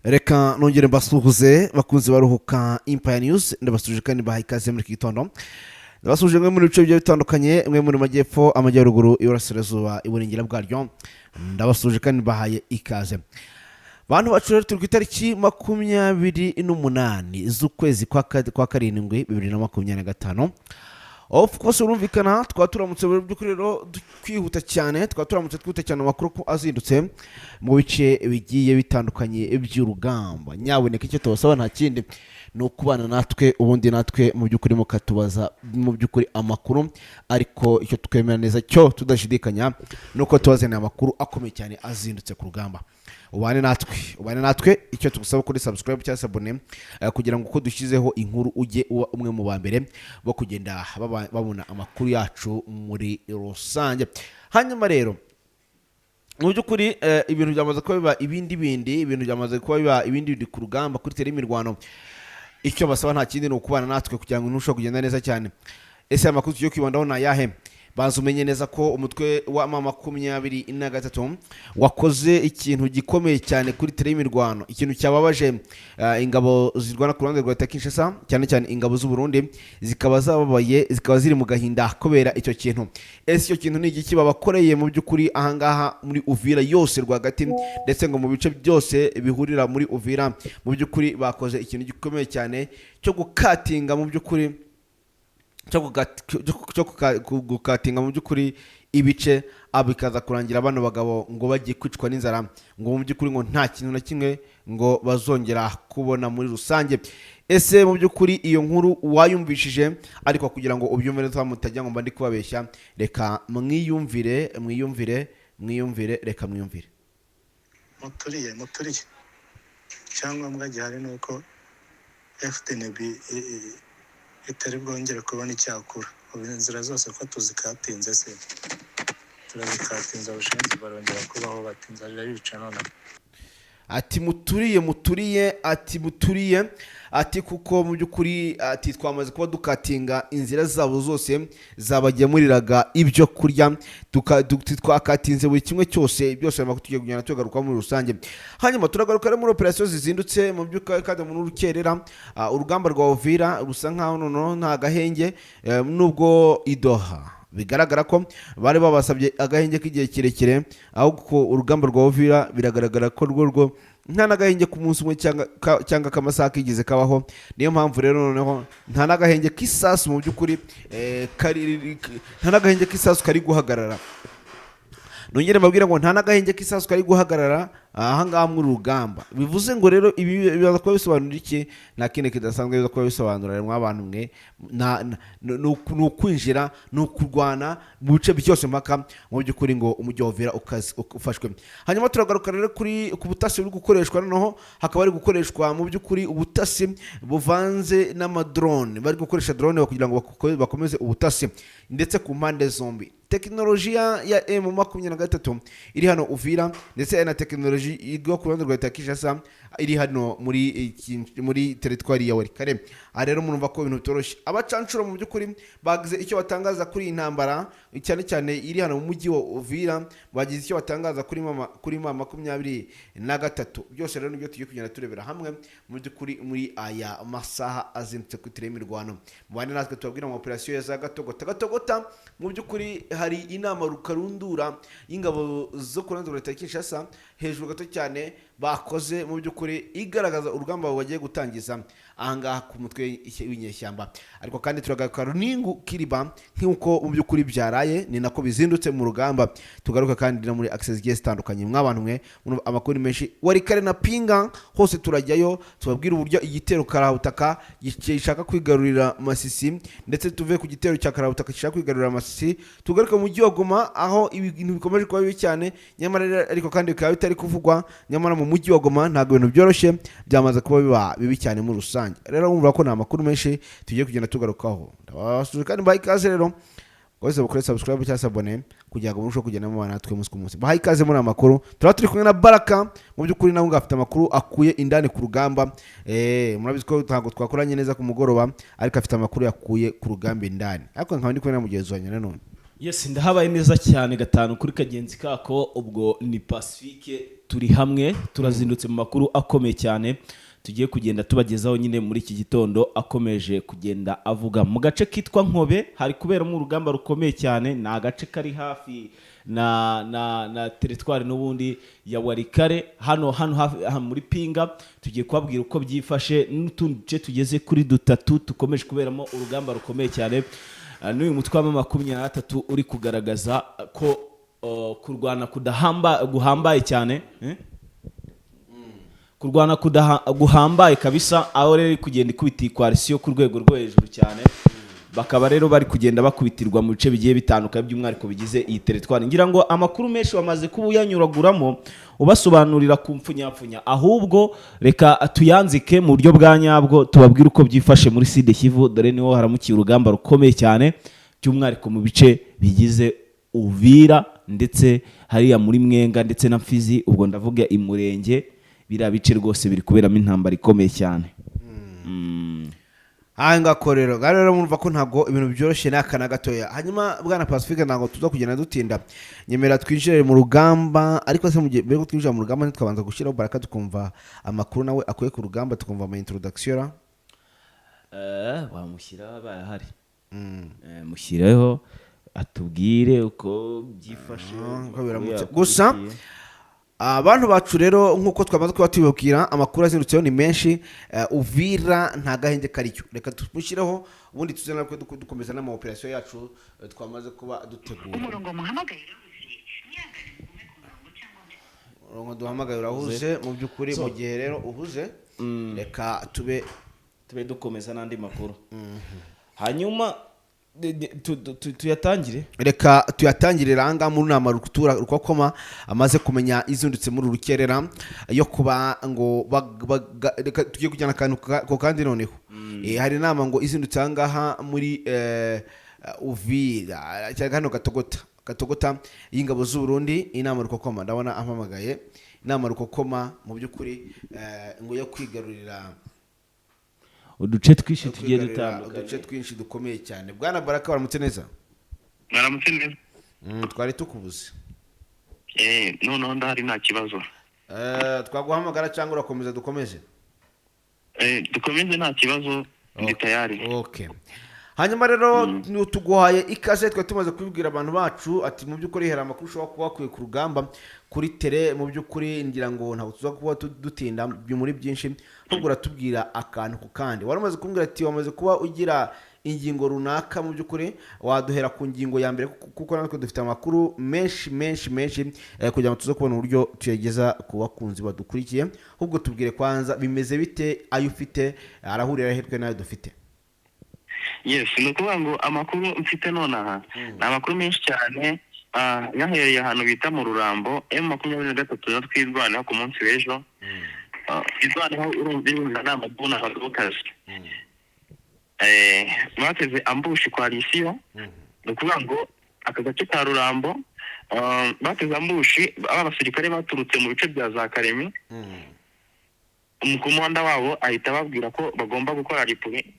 Reka nongere mbasuhuze, bakunzi baruhuka Empire News. Ndabasuhuje kandi baha ikaze muri iki gitondo. Ndabasuhuje mwe muri bice bigiye bitandukanye, mwe muri majyepfo, amajyaruguru, iburasirazuba, iburengera bwaryo. Ndabasuhuje kandi bahaye ikaze, bantu bacu. Rero turi ku itariki 28 z'ukwezi kwa karindwi 2025. Of course, urumvikana twaba turamutse mu by'ukuri rero twihuta cyane, twaba turamutse twihuta cyane, amakuru ko azindutse mu bice bigiye bitandukanye by'urugamba. Nyaboneka, icyo tubasaba nta kindi, ni ukubana natwe, ubundi natwe mu by'ukuri mukatubaza mu by'ukuri amakuru. Ariko icyo twemera neza cyo tudashidikanya ni uko tubazaniye amakuru akomeye cyane azindutse ku rugamba. Ubane natwe, ubane natwe. Icyo tugusaba kuri subscribe cyangwa se abone, kugira ngo uko dushyizeho inkuru ujye uba umwe mu ba mbere bo kugenda babona amakuru yacu muri rusange. Hanyuma rero mu by'ukuri ibintu byamaze kuba biba ibindi bindi, ibintu byamaze kuba biba ibindi bindi ku rugamba, kuri terrain y'imirwano. Icyo basaba nta kindi, ni ukubana natwe kugira ngo ntushobore kugenda neza cyane. Ese aya makuru tugiye kwibandaho ni ayahe? Banza umenye neza ko umutwe wa M23 wakoze ikintu gikomeye cyane kuri terrain y'imirwano, ikintu cyababaje ingabo zirwana ku ruhande rwa leta ya Kinshasa, cyane cyane ingabo z'u Burundi, zikaba zababaye, zikaba ziri mu gahinda kubera icyo kintu. Ese icyo kintu ni igiki babakoreye mu by'ukuri ahangaha muri Uvira yose rwagati, ndetse ngo mu bice byose bihurira muri Uvira? Mu by'ukuri bakoze ikintu gikomeye cyane cyo gukatinga, mu by'ukuri cyo gukatinga mu by'ukuri ibice, bikaza kurangira bano bagabo ngo bagiye kwicwa n'inzara, ngo mu by'ukuri ngo nta kintu na kimwe ngo bazongera kubona muri rusange. Ese mu by'ukuri iyo nkuru wayumvishije? Ariko kugira ngo ubyumve neza, mutajya ngo mba ndi kubabeshya, reka mwiyumvire, mwiyumvire, mwiyumvire, reka mwiyumvire. Muturiye, muturiye. Icyangombwa gihari ni uko FDNB itari bwongere kubona icyakura. Ubu inzira zose ko tuzikatinze se, turazikatinze, abashinzi barongera kubaho bati inzara irabica noneho. Ati muturiye, muturiye, ati muturiye, ati kuko mu by'ukuri ati twamaze kuba dukatinga inzira zabo zose zabagemuriraga ibyo kurya, twakatinze buri kimwe cyose byose. Amakuru tugiye kugenda tugaruka muri rusange. Hanyuma turagaruka rero muri operasiyo zizindutse mu by'ukuri kandi mu rukerera. Urugamba rwa Uvira rusa nkaho noneho nta gahenge, nubwo i Doha bigaragara ko bari babasabye agahenge k'igihe kirekire, ahubwo urugamba rwa Uvira biragaragara ko rwo nta n'agahenge k'umunsi umwe cyangwa k'amasaha kigeze kabaho. Niyo mpamvu rero noneho nta n'agahenge k'isasu mu by'ukuri, nta n'agahenge k'isasu kari guhagarara. Nongere mbabwire ngo nta n'agahenge k'isasu kari guhagarara ahangaha muri rugamba. Bivuze ngo rero ibi bibaza kuba bisobanura iki? Nta kindi kidasanzwe biza kuba bisobanura mwa bantu mwe. Ni ukwinjira, ni ukurwana mu bice byose mpaka mu by'ukuri ngo umujyi wa Uvira ufashwe. Hanyuma turagaruka rero ku butasi buri gukoreshwa. Noneho hakaba hari gukoreshwa mu by'ukuri ubutasi buvanze n'amadrone. Bari gukoresha drone kugira ngo bakomeze ubutasi, ndetse ku mpande zombi. Tekinolojiya ya M23 iri hano Uvira, ndetse na tekinoloji igwa ku ruhande rwa leta ya Kinshasa iri hano muri teritwari ya Walikale. Aha rero murumva ko ibintu bitoroshye. Abacancuro mu by'ukuri bagize icyo batangaza kuri iyi ntambara, cyane cyane iri hano mu mujyi wa Uvira. Bagize icyo batangaza kuri M23. Byose rero nibyo tugiye kugenda turebera hamwe mu by'ukuri muri aya masaha azindutse kuri terrain y'imirwano. Mubane natwe tubabwira mu operasiyo ya za Gatogota. Gatogota, mu by'ukuri hari inama rukarundura y'ingabo zo ku ruhande rwa leta ya Kinshasa hejuru gato cyane bakoze, mu by'ukuri igaragaza urugamba bagiye gutangiza ahangaha ku mutwe w'inyeshyamba. Ariko kandi turagaruka Runingu Kiriba, nk'uko mu by'ukuri byaraye ni nako bizindutse mu rugamba. Tugaruka kandi no muri access zigiye zitandukanye. Mw'abantu mwe, murumva amakuru ni menshi. Walikale na Pinga hose turajyayo, tubabwira uburyo igitero karabutaka gishaka kwigarurira Masisi. Ndetse tuve ku gitero cya karabutaka gishaka kwigarurira Masisi, tugaruke mu mujyi wa Goma, aho ibintu bikomeje kuba bibi cyane nyamara ariko kandi bikaba bitari kuvugwa. Nyamara mu mujyi wa Goma ntabwo ibintu byoroshye, byamaze kuba biba bibi cyane muri rusange. Rero wumva ko ni amakuru menshi tugiye kugenda tugarukaho. Ndabasuhuje kandi mbaha ikaze. Rero wese bukore subscribe cyangwa se abone kugira ngo murusheho kugenda mubana natwe umunsi ku munsi. Bahaye ikaze muri aya makuru. Turaba turi kumwe na Baraka, mu by'ukuri nawe ngo afite amakuru akuye indani ku rugamba. Murabizi ko ntabwo twakoranye neza ku mugoroba, ariko afite amakuru yakuye ku rugamba indani. Ariko nkaba ndi kumwe na mugenzi wanjye nanone. Yes, ndahabaye neza cyane, gatanu kuri kagenzi kako. Ubwo ni Pacifique. Turi hamwe, turazindutse mu makuru akomeye cyane tugiye kugenda tubagezaho nyine muri iki gitondo, akomeje kugenda avuga mu gace kitwa Nkobe hari kuberamo urugamba rukomeye cyane. Ni agace kari hafi na teritwari n'ubundi ya Walikale, hano hafi aha muri Pinga. Tugiye kubabwira uko byifashe n'utundi duce tugeze kuri dutatu dukomeje kuberamo urugamba rukomeye cyane. N'uyu mutwe wa 23 uri kugaragaza ko kurwana kudahamba guhambaye cyane, eh? Kurwana guhambaye kabisa, aho rero iri kugenda ikubita iyi coalition ku rwego rwo hejuru cyane. Bakaba rero bari kugenda bakubitirwa mu bice bigiye bitandukanye, by'umwihariko bigize iyi teritwari. Ngira ngo amakuru menshi wamaze kuba uyanyuraguramo, ubasobanurira ku mpfunyapfunya. Ahubwo reka tuyanzike mu buryo bwa nyabwo, tubabwire uko byifashe muri Sud Kivu, dore niho haramukiye urugamba rukomeye cyane, by'umwihariko mu bice bigize Uvira ndetse hariya muri Mwenga ndetse na Fizi. Ubwo ndavuga Imurenge, biriya bice rwose biri kuberamo intambara ikomeye cyane. Aha ngaho rero, ngaho rero murumva ko ntabwo ibintu byoroshye n'aka na gatoya. Hanyuma bwana Pacifique, ntabwo tuza kugenda dutinda, nyemera twinjire mu rugamba. Ariko se mu gihe mbere yuko twinjira mu rugamba, ntitwabanza gushyiraho Baraka, tukumva amakuru nawe akuye ku rugamba, tukumva ama introduction ra? Wamushyiraho abaye ahari. Mushyireho atubwire uko byifashe. Uko biramutse. Amakuru Gusa, yakurikiye. Abantu bacu rero, nk'uko twamaze kuba tubibabwira, amakuru azindutseho ni menshi. Uvira nta gahenge kariyo. Reka tumushyireho, ubundi tuze natwe dukomeza n'ama operation yacu twamaze kuba dutegura. Umurongo muhamagaye urahuze, mwihangane mugume ku murongo cyangwa Umurongo duhamagaye urahuze mu by'ukuri. Mu gihe rero uhuze, reka tube Tube dukomeza n'andi makuru, hanyuma tuyatangire. Reka tuyatangirire ahangaha muri nama rutura rukokoma amaze kumenya izindutse muri uru rukerera yo kuba ngo reka tugiye kujyana akantu ku kandi. Noneho hari inama ngo izindutse ahangaha muri Uvira cyangwa hano Katogota, Katogota y'ingabo z'u Burundi. Inama rukokoma, ndabona ampamagaye, inama rukokoma mu by'ukuri ngo yo kwigarurira uduce twinshi tugiye kwigarurira dutandukanye. Uduce twinshi dukomeye cyane. Bwana Baraka, waramutse neza? Mwaramutse neza. Twari tukubuze. Noneho ndahari, nta kibazo. Twaguhamagara cyangwa urakomeza dukomeze? Dukomeze, nta kibazo, ndi tayari. Okay. Hanyuma rero tuguhaye ikaze. Twari tumaze kubibwira abantu bacu ati mu by'ukuri hari amakuru ushobora kuba wakuye ku rugamba kuri terrain. Mu by'ukuri ngira ngo ntabwo tuza kuba dutinda muri byinshi, ahubwo uratubwira akantu ku kandi. Wari umaze kumbwira ati wamaze kuba ugira ingingo runaka. Mu by'ukuri waduhera ku ngingo ya mbere, kuko natwe dufite amakuru menshi menshi menshi, kugira ngo tuze kubona uburyo tuyageza ku bakunzi badukurikiye. Ahubwo tubwire kwanza bimeze bite, ayo ufite arahurira he twe n'ayo dufite? Yes, ni ukuvuga ngo amakuru mfite nonaha ni amakuru menshi cyane. Yahereye ahantu bita mu Rurambo, M23 rero Twirwaneho ku munsi w'ejo. Twirwaneho, urumva irumva ni amaduna kazi. Bateze ambush coalition. Ni ukuvuga ngo aka gace ka Rurambo, bateze ambush aba basirikare baturutse mu bice bya za Karemi. Umukomanda wabo ahita ababwira ko bagomba gukora repli,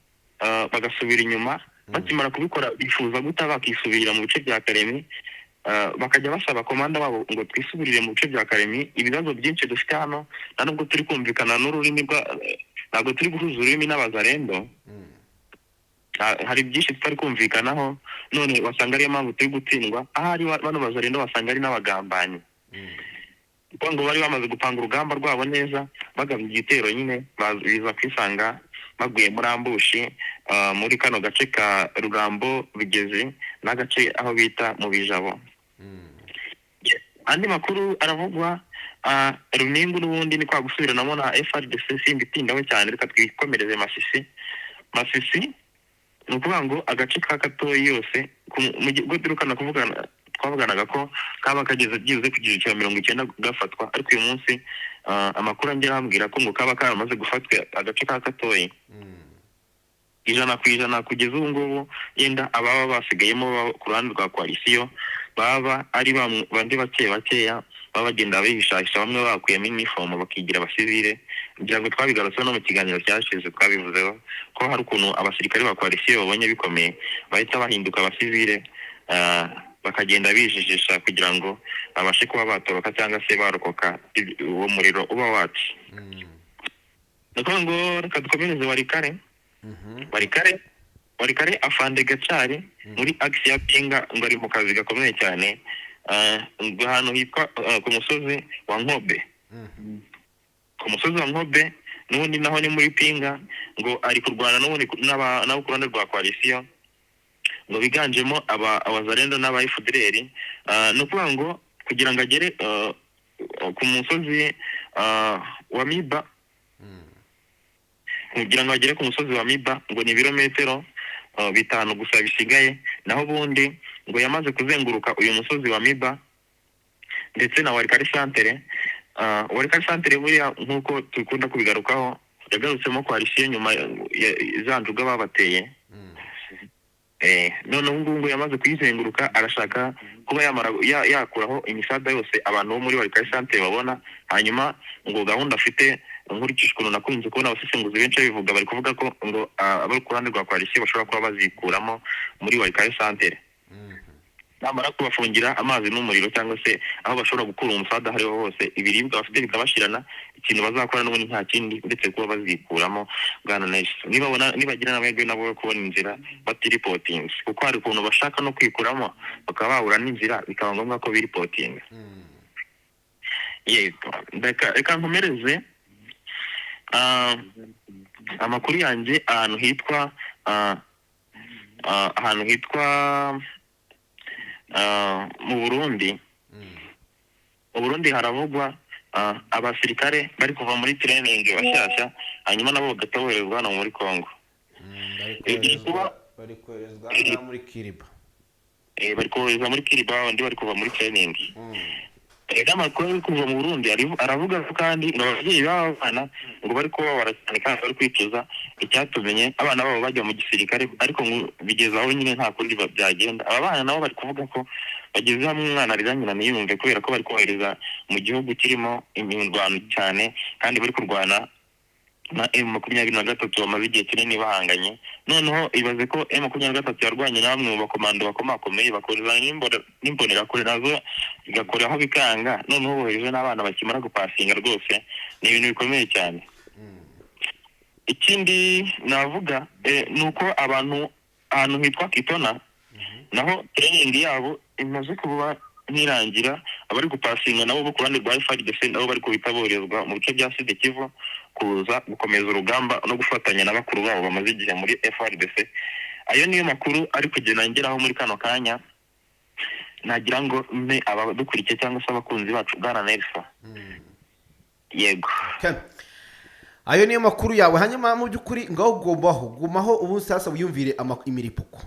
bagasubira inyuma. Bakimara kubikora, bifuza guta bakisubirira mu bice bya Karemi. Bakajya basaba komanda wabo ngo twisubirire mu bice bya Karemi, ibibazo byinshi dufite hano nta nubwo turi kumvikana n'ururimi rwa, ntabwo turi guhuza ururimi n'abazarendo. Hari byinshi tutari kumvikanaho, none wasanga ariyo mpamvu turi gutsindwa. Ahari bano bazarendo wasanga ari n'abagambanyi, kuko ngo bari bamaze gupanga urugamba rwabo neza, bagabye igitero nyine, biza kwisanga baguye muri ambush, muri kano gace ka Rurambo Bigezi n'agace aho bita mu Bijabo. Andi makuru aravugwa, Runingu n'ubundi ni kwa gusubiranamo na FARDC. Simbitindaho cyane, reka twikomereze Masisi. Masisi ni ukuvuga ngo agace ka Katoyi yose ubwo duherukana kuvugana twavuganaga ko kaba kageze byibuze ku kigero cya 90 gafatwa, ariko uyu munsi amakuru angera ambwira ko ngo kaba karamaze gufatwa, agace ka Katoyi, 100%. Kugeza ubu ngubu yenda ababa basigayemo ku ruhande rwa coalition baba ari bandi bake bakeya baba bagenda bihishahisha, bamwe bakuyemo inifomo bakigira abasivile. Ngira ngo twabigarutseho no mu kiganiro cyashize, twabivuzeho ko hari ukuntu abasirikare ba coalition babonye bikomeye bahita bahinduka abasivile. Bakagenda bijijisha kugira ngo babashe kuba batoroka cyangwa se barokoka uwo muriro uba wacu. Ni ukuvuga ngo reka dukomereze Walikale. Walikale, Walikale, afande Gacari muri axe ya Pinga ngo ari mu kazi gakomeye cyane, ngo ahantu hitwa ku musozi wa Nkobe. Ku musozi wa Nkobe n'ubundi naho ni muri Pinga, ngo ari kurwana n'ubundi n'abo ku ruhande rwa coalition, ngo biganjemo aba Abazalendo n'aba FDLR. Ni ukuvuga ngo kugira ngo agere ku musozi wa Miba, kugira ngo agere ku musozi wa Miba ngo ni ibirometero 5 gusa bisigaye. Naho ubundi ngo yamaze kuzenguruka uyu musozi wa Miba ndetse na Walikale centre. Walikale centre buriya nk'uko dukunda kubigarukaho yagarutsemo coalition nyuma ya za njuga babateye. Noneho ubu ngubu yamaze kuyizenguruka, arashaka kuba yamara yakuraho imisada yose abantu bo muri Walikale centre babona. Hanyuma ngo gahunda afite, nkurikije ukuntu nakunze kubona abasesenguzi benshi babivuga, bari kuvuga ko ngo abari ku ruhande rwa coalition bashobora kuba bazikuramo muri Walikale centre namara kubafungira amazi n'umuriro, cyangwa se aho bashobora gukura umusada aho ariho hose, ibiribwa bafite bikabashirana. Ikintu bazakora n'ubundi nta kindi uretse kuba bazikuramo, bwana Nelson, nibabona nibagira n'amahirwe nabo yo kubona inzira batiripotinze, kuko hari ukuntu bashaka no kwikuramo bakaba bahura n'inzira, bikaba ngombwa ko biripotinga. Yego, reka nkomereze amakuru yanjye ahantu hitwa mu Burundi. Mu Burundi haravugwa abasirikare bari kuva muri training bashyashya, hanyuma nabo bagahita boherezwa hano muri Congo. Bari bari koherezwa ngaha muri Kiriba. Bari koherezwa muri Kiriba, abandi bari kuva muri training. N'amakuru ari kuva mu Burundi aravuga ko kandi ngo ababyeyi b'aba bana ngo bari kubabara cyane kandi bari kwicuza icyatumenye abana babo bajya mu gisirikare, ariko ngo bigeze aho nyine nta kundi byagenda. Aba bana nabo bari kuvuga ko bageze hamwe umwana arira nyina ntiyumve, kubera ko bari kohereza mu gihugu kirimo imirwano cyane, kandi bari kurwana na M23 bamaze igihe kinini bahanganye. Noneho ibaze ko M23 yarwanye na bamwe mu bakomando bakomakomeye, bakohereza n'imbonerakure nazo zigakoraho bikanga, noneho bohereje n'abana bakimara gupasinga. Rwose ni ibintu bikomeye cyane. Ikindi navuga ni uko abantu ahantu hitwa Kitona naho training yabo imaze kuba ntirangira, abari gupasinga nabo bo ku ruhande rwa FARDC nabo bari guhita boherezwa mu bice bya Sud Kivu kuza gukomeza urugamba no gufatanya na bakuru babo bamaze igihe muri FARDC. Ayo niyo makuru ari kugenda ngeraho muri kano kanya nagira ngo mpe abadukurikiye cyangwa se abakunzi bacu, bwana Nelson. Yego. Okay. Ayo niyo makuru yawe. Hanyuma mu by'ukuri ngaho gumaho, gumaho ubu sasa wiyumvire imiripuko,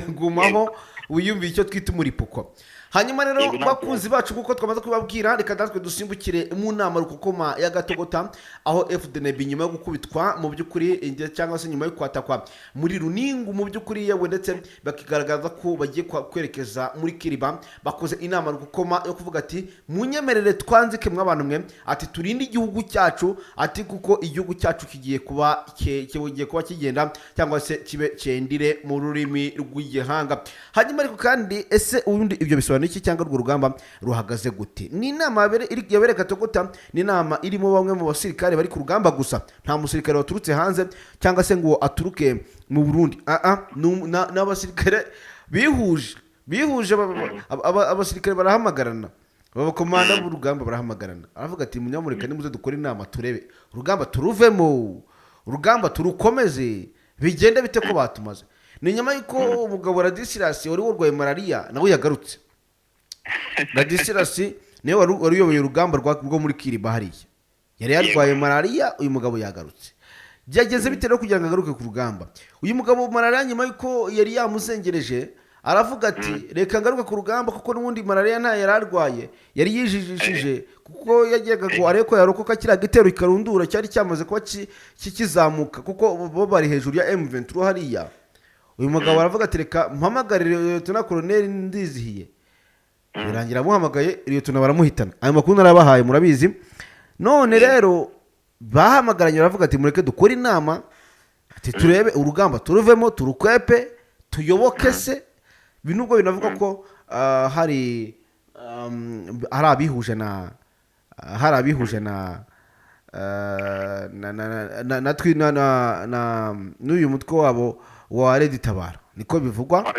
gumaho wiyumvire icyo twita umuripuko. Hanyuma rero, Yego, ntabwo. bakunzi bacu, kuko twamaze kubabwira, reka natwe dusimbukire mu nama rukokoma ya Gatogota, aho FDNB nyuma yo gukubitwa mu by'ukuri cyangwa se nyuma yo kwatakwa muri Runingu mu by'ukuri, yewe ndetse bakigaragaza ko bagiye kwerekeza muri Kiriba, bakoze inama rukokoma yo kuvuga ati: "Munyemerere twanzike mw'abantu mwe," ati, "turinde igihugu cyacu," ati, "kuko igihugu cyacu kigiye kuba kigenda cyangwa se kibe cyendire mu rurimi rw'igihanga." Hanyuma ariko kandi, ese ubundi ibyo bisobanura iki, cyangwa urwo rugamba ruhagaze gute? Ni inama yabereye Katogota, ni inama irimo bamwe mu basirikare bari ku rugamba gusa, nta musirikare waturutse hanze cyangwa se ngo aturuke mu Burundi. Ni abasirikare bihuje, abasirikare barahamagarana, abakomanda b'urugamba barahamagarana, aravuga ati: "Munyamureka nimuze dukore inama, turebe urugamba turuvemo, urugamba turukomeze, bigende bite ko batumaze." Ni nyuma y'uko umugabo Radisirasi wari warwaye malariya nawe yagarutse. Radisirasi niwe wari uyoboye urugamba rwo muri Kiriba hariya, yari yarwaye malariya. Uyu mugabo yagarutse. Byageze bite rero kugira ngo agaruke ku rugamba uyu mugabo? Malariya nyuma y'uko yari yamuzengereje, aravuga ati: "Reka ngaruke ku rugamba," kuko n'ubundi malariya ntayo yari arwaye, yari yijijishije kuko yageraga ngo arebe ko yarokoka kiriya gitero ikarundura cyari cyamaze kuba kizamuka, kuko bo bari hejuru ya M23 hariya. Uyu mugabo aravuga ati: "Reka mpamagarire Lieutenant Colonel Ndizihiye." Birangira amuhamagaye, Lieutenant baramuhitana. Ayo makuru narabahaye, murabizi. None rero bahamagaranye, baravuga ati: "Mureke dukore inama," ati, "turebe urugamba turuvemo, turukwepe, tuyoboke se." Nubwo binavuga ko hari hari abihuje na hari abihuje na na na na na twi- na na na n'uyu mutwe wabo wa Red Tabara, niko bivugwa.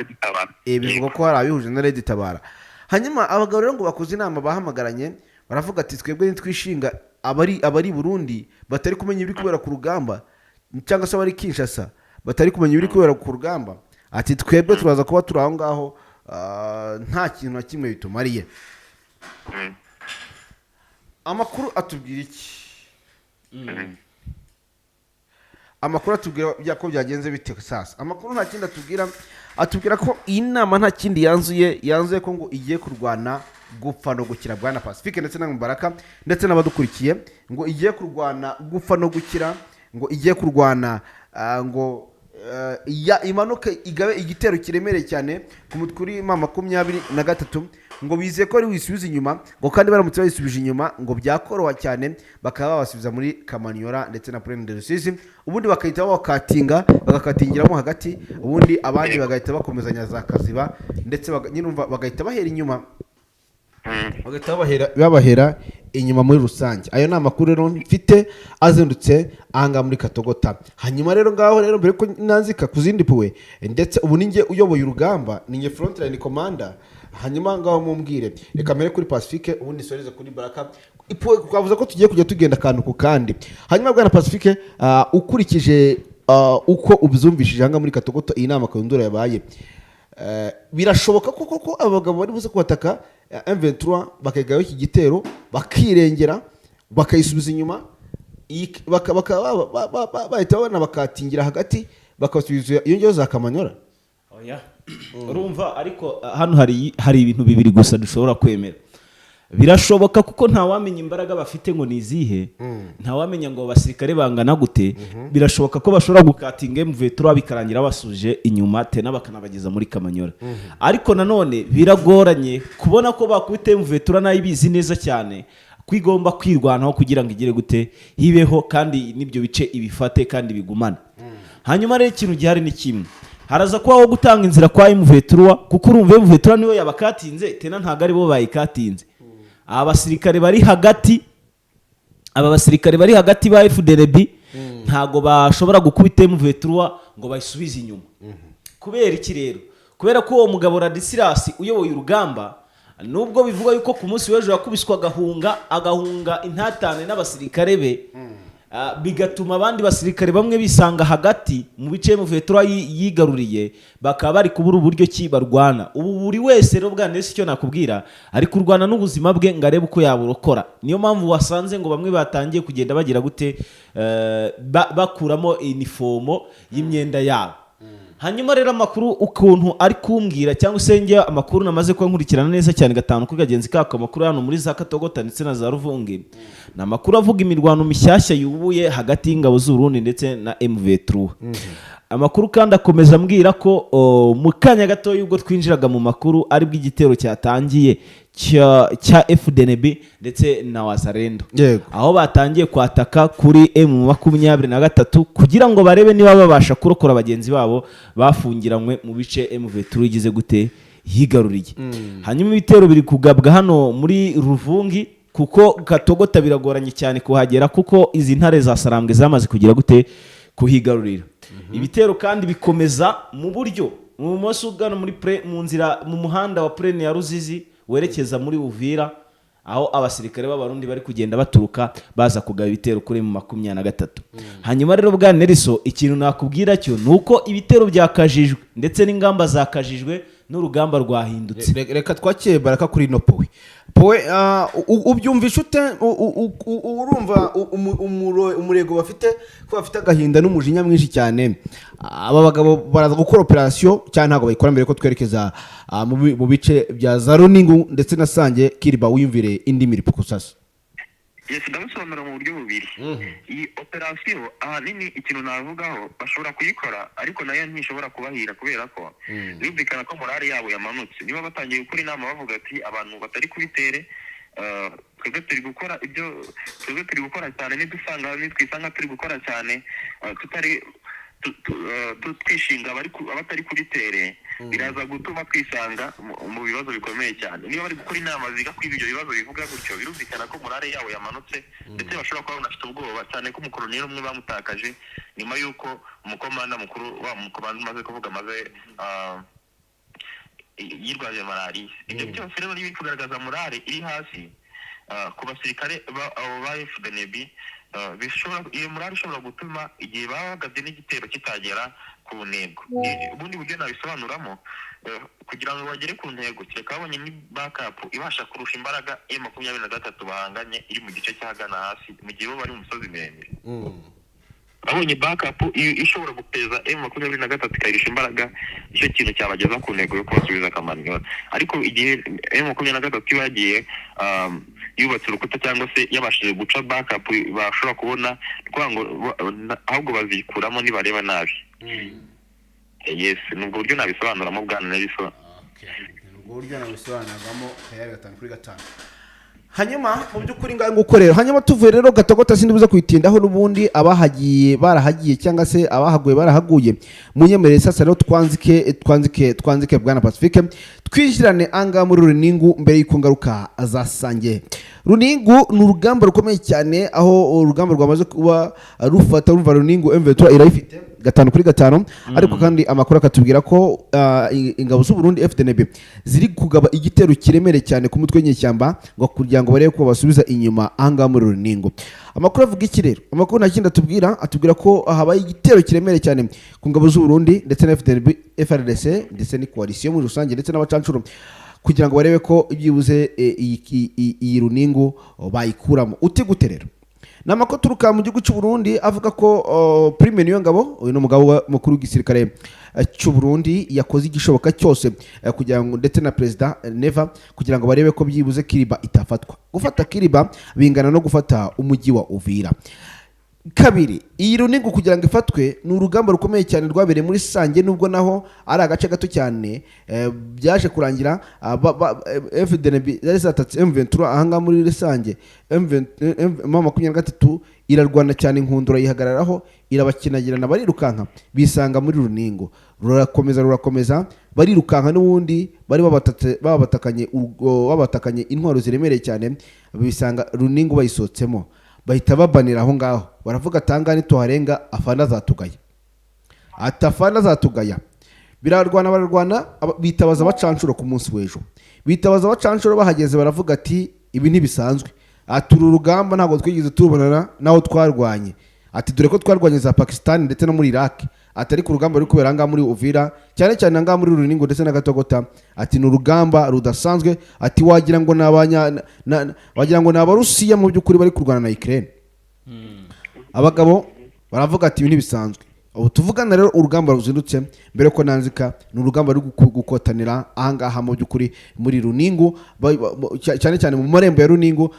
Bivugwa ko hari abihuje na Red Tabara. Hanyuma abagabo rero ngo bakoze inama, bahamagaranye, baravuga ati: "Twebwe nitwishinga abari Burundi batari kumenya ibiri kubera ku rugamba, cyangwa se abari Kinshasa batari kumenya ibiri kubera ku rugamba," ati: "Twebwe turaza kuba turi aho ngaho, nta kintu na kimwe bitumariye." Amakuru atubwira iki? Amakuru atubwira ko byagenze bite? Sasa amakuru nta kindi atubwira, atubwira ko iyi nama nta kindi yanzuye, yanzuye ko ngo igiye kurwana gupfa no gukira. Bwana Pacifique ndetse na Mubaraka ndetse n'abadukurikiye, ngo igiye kurwana gupfa no gukira, ngo igiye kurwana, ngo imanuke igabe igitero kiremereye cyane ku mutwe uri M23. Ngo bizeye ko ari wisubiza inyuma, ngo kandi baramutse bayisubije inyuma ngo byakoroha cyane, bakaba babasubiza muri Kamanyola ndetse na Plaine de Rusizi, ubundi bagahita babakatinga, bagakatingiramo hagati, ubundi abandi bagahita bakomezanya za Kaziba ndetse nyine umva bagahita bahera inyuma, bagahita babahera inyuma muri rusange. Ayo ni amakuru rero mfite azindutse ahangaha muri Katogota. Hanyuma rero ngaho rero, mbere ko nanzika ku zindi puwe, ndetse ubu ninjye uyoboye urugamba, ninjye frontline commander. Hanyuma ngaho mumbwire, reka mbere kuri Pacifique, ubundi nsoreze kuri Baraka. Ipuwe twavuze ko tugiye kujya tugenda akantu ku kandi. Hanyuma bwana Pacifique, ukurikije uko ubyumvishije ahangaha muri Katogoto, iyi nama Kayundura yabaye, birashoboka ko koko aba bagabo bari buze kubataka M23, bakigaho iki gitero, bakirengera, bakayisubiza inyuma, bakaba bahita banabakatingira hagati, bakabasubiza iyo ngeyo za Kamanyora? Oya. Urumva, ariko hano hari ibintu bibiri gusa dushobora kwemera. Birashoboka, kuko ntawamenya imbaraga bafite ngo ni izihe, ntawamenya ngo abasirikare bangana gute. Birashoboka ko bashobora gukatinga M23 bikarangira basuje inyuma tena, bakanabageza muri Kamanyora. Ariko nanone biragoranye kubona ko bakubita M23 nayo ibizi neza cyane ko igomba kwirwanaho kugira ngo igere gute, hibeho, kandi n'ibyo bice ibifate kandi bigumane. Hanyuma rero ikintu gihari ni kimwe: haraza kubaho gutanga inzira kwa M23, kuko urumva M23 niyo yabakatinze tena, ntabwo ari bo bayikatinze. Aba basirikare bari hagati, aba basirikare bari hagati ba FDNB ntabwo bashobora gukubita M23 ngo bayisubize inyuma. Kubera iki rero? Kubera ko uwo mugabo Ladislas uyoboye urugamba, nubwo bivugwa yuko ku munsi w'ejo yakubiswe agahunga intatane n'abasirikare be, bigatuma abandi basirikare bamwe bisanga hagati mu bice M23 yigaruriye, bakaba bari kubura uburyo ki barwana. Ubu buri wese rero, bwana Nesi, icyo nakubwira, ari kurwana n'ubuzima bwe ngo arebe uko yaburokora. Niyo mpamvu wasanze ngo bamwe batangiye kugenda bagira gute, bakuramo inifomo y'imyenda yabo. Hanyuma rero amakuru ukuntu ari kumbwira, cyangwa se njye amakuru namaze kuba nkurikirana neza cyane gatanu kuri kagenzi kako, amakuru hano muri za Katogota ndetse na za Ruvungi, ni amakuru avuga imirwano mishyashya yubuye hagati y'ingabo z'Uburundi ndetse na M23. Amakuru kandi akomeza ambwira ko mu kanya gato y'ubwo twinjiraga mu makuru, aribwo igitero cyatangiye cya FDNB ndetse na Wazalendo, aho batangiye kwataka kuri M23 kugira ngo barebe niba babasha kurokora bagenzi babo bafungiranywe mu bice M23 igize gute, yigaruriye. Hanyuma ibitero biri kugabwa hano muri Ruvungi, kuko Katogota biragoranye cyane kuhagera, kuko izi ntare za Sarambwe zamaze kugira gute, kuhigarurira. Ibitero kandi bikomeza mu buryo mu bumoso ugana muri mu nzira, mu muhanda wa Plaine ya Ruzizi werekeza muri Uvira, aho abasirikare b'Abarundi bari kugenda baturuka baza kugaba ibitero kuri M23. Hanyuma rero bwa Nelson, ikintu nakubwira cyo ni uko ibitero byakajijwe ndetse n'ingamba zakajijwe n'urugamba rwahindutse. Reka twakire Baraka kuri ino powe. Powe, ubyumvisha ute? Urumva umurego bafite, ko bafite agahinda n'umujinya mwinshi cyane, aba bagabo baraza gukora operasiyo cyangwa ntabwo bayikora? Mbere ko twerekeza mu bice bya za Runingu ndetse na Sange Kiriba, wiyumvire indi miripuko sasa. Yes, ndabisobanura mu buryo bubiri. Iyi operasiyo ahanini ikintu navugaho, bashobora kuyikora ariko nayo ntishobora kubahira, kubera ko birumvikana ko morale yabo yamanutse. Niba batangiye gukora inama bavuga ati: "Abantu batari kubitere, twebwe turi gukora ibyo, twebwe turi gukora cyane, nidusanga nitwisanga turi gukora cyane, tutari twishinga abatari kuri terrain." Biraza gutuma twisanga mu bibazo bikomeye cyane. Niba bari gukora inama ziga kuri ibyo bibazo bivuga gutyo, birumvikana ko morale yabo yamanutse, ndetse bashobora kuba banafite ubwoba cyane ko umukoloneli umwe bamutakaje nyuma y'uko umukomanda mukuru wa mukomanda umaze kuvuga amaze yirwaje malariya. Ibyo byose rero ni ibiri kugaragaza morale iri hasi ku basirikare abo ba FDNB. Bishobora, iyo morale ishobora gutuma igihe baba bagabye n'igitero kitagera ku ntego. Ubundi buryo nabisobanuramo, kugira ngo bagere ku ntego, kereka babonye ni backup ibasha kurusha imbaraga M23 bahanganye iri mu gice cy'ahagana hasi, mu gihe bo bari mu misozi miremire. Babonye backup ishobora guteza M23 ikayirusha imbaraga, nicyo kintu cyabageza ku ntego yo kubasubiza Kamanyola. Ariko igihe M23 iba yagiye yubatse urukuta cyangwa se yabashije guca backup bashobora kubona, ni ukuvuga ngo ahubwo bazikuramo nibareba nabi. Yes, ni ubwo buryo nabisobanuramo, bwana Nelson. Ni ubwo buryo nabisobanuramo kayari 5 kuri 5. Hanyuma mu by'ukuri ngaho nguko rero, hanyuma tuvuye rero Gatogota, sindi buze kuyitindaho, n'ubundi abahagiye barahagiye cyangwa se abahaguye barahaguye. Munyemerere sasa rero twanzike, twanzike, twanzike, bwana Pacifique, twishyirane angaha muri Runingu mbere y'uko ngaruka zasange. Runingu ni urugamba rukomeye cyane, aho urugamba rwamaze kuba rufata ruva Runingu, M23 irayifite 5 kuri 5. Ariko kandi amakuru akatubwira ko ingabo z'u Burundi FDNB ziri kugaba igitero kiremereye cyane ku mutwe w'inyeshyamba ngo kugira ngo barebe ko basubiza inyuma ahangaha muri Runingu. Amakuru avuga iki rero? Amakuru nta kindi atubwira, atubwira ko habaye igitero kiremereye cyane ku ngabo z'u Burundi ndetse na FDNB, FARDC ndetse ni coalition muri rusange ndetse n'abacancuro, kugira ngo barebe ko byibuze iyi Runingu bayikuramo. Uti gute rero? Ni amakuru aturuka mu gihugu cy'u Burundi avuga ko Prime Niyongabo, uyu ni umugabo mukuru w'igisirikare cy'u Burundi, yakoze igishoboka cyose kugira ngo ndetse na Perezida Neva kugira ngo barebe ko byibuze Kiriba itafatwa. Gufata Kiriba bingana no gufata umujyi wa Uvira. Kabiri, iyi Runingu kugira ngo ifatwe ni urugamba rukomeye cyane rwabereye muri Sange, nubwo naho ari agace gato cyane. Byaje kurangira FDNB yari zatatse M23 ahangaha muri Sange. M23 irarwana cyane, inkundura yihagararaho, irabakinagirana, barirukanka bisanga muri Runingo. Rurakomeza, rurakomeza, barirukanka, n'ubundi bari babatakanye intwaro ziremereye cyane, bisanga Runingo bayisohotsemo, bahita babanira aho ngaho. Baravuga ati: "Ahangaha nituharenga afande azatugaya." Ati: "Afande azatugaya." Birarwana, bararwana, bitabaza abacanshuro. Ku munsi w'ejo bitabaza abacanshuro, bahageze baravuga ati: "Ibi ntibisanzwe." Ati: "Uru rugamba ntabwo twigeze turubonana n'aho twarwanye." Ati: "Dore ko twarwanye za Pakistan ndetse no muri Iraq." Ati: "Ariko urugamba ruri kubera ahangaha muri Uvira, cyane cyane ahangaha muri Runingo ndetse na Gatogota," ati, "ni urugamba rudasanzwe." Ati: "Wagira ngo ni abanya wagira ngo ni Abarusiya mu by'ukuri bari kurwana na Ukraine." Abagabo baravuga ati: "Ibi ntibisanzwe." Ubu tuvugana rero urugamba ruzindutse, mbere ko nanzika, ni urugamba ruri gukotanira ahangaha mu by'ukuri muri Runingu, cyane cyane mu marembo ya Runingu,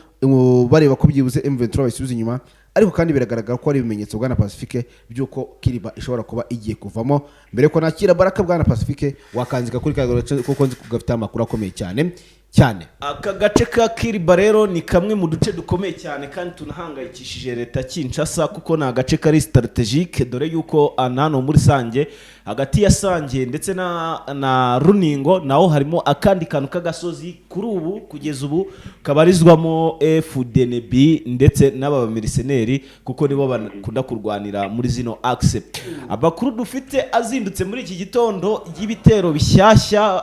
bareba ko byibuze M23 bayisubiza inyuma. Ariko kandi biragaragara ko hari ibimenyetso, bwana Pacifique, by'uko Kiriba ishobora kuba igiye kuvamo. Mbere ko nakira Baraka, bwana Pacifique, wakanzika kuri ka gace kuko nzi ko gafite amakuru akomeye cyane cyane. Aka gace ka Kiriba rero ni kamwe mu duce dukomeye cyane kandi tunahangayikishije leta Kinshasa, kuko ni agace kari stratégique, dore yuko hano muri Sange, hagati ya Sange ndetse na Runingo, naho harimo akandi kantu k'agasozi kuri ubu, kugeza ubu kabarizwamo FDNB ndetse n'aba bameriseneri, kuko nibo bakunda kurwanira muri zino axe. Amakuru dufite azindutse muri iki gitondo y'ibitero bishyashya,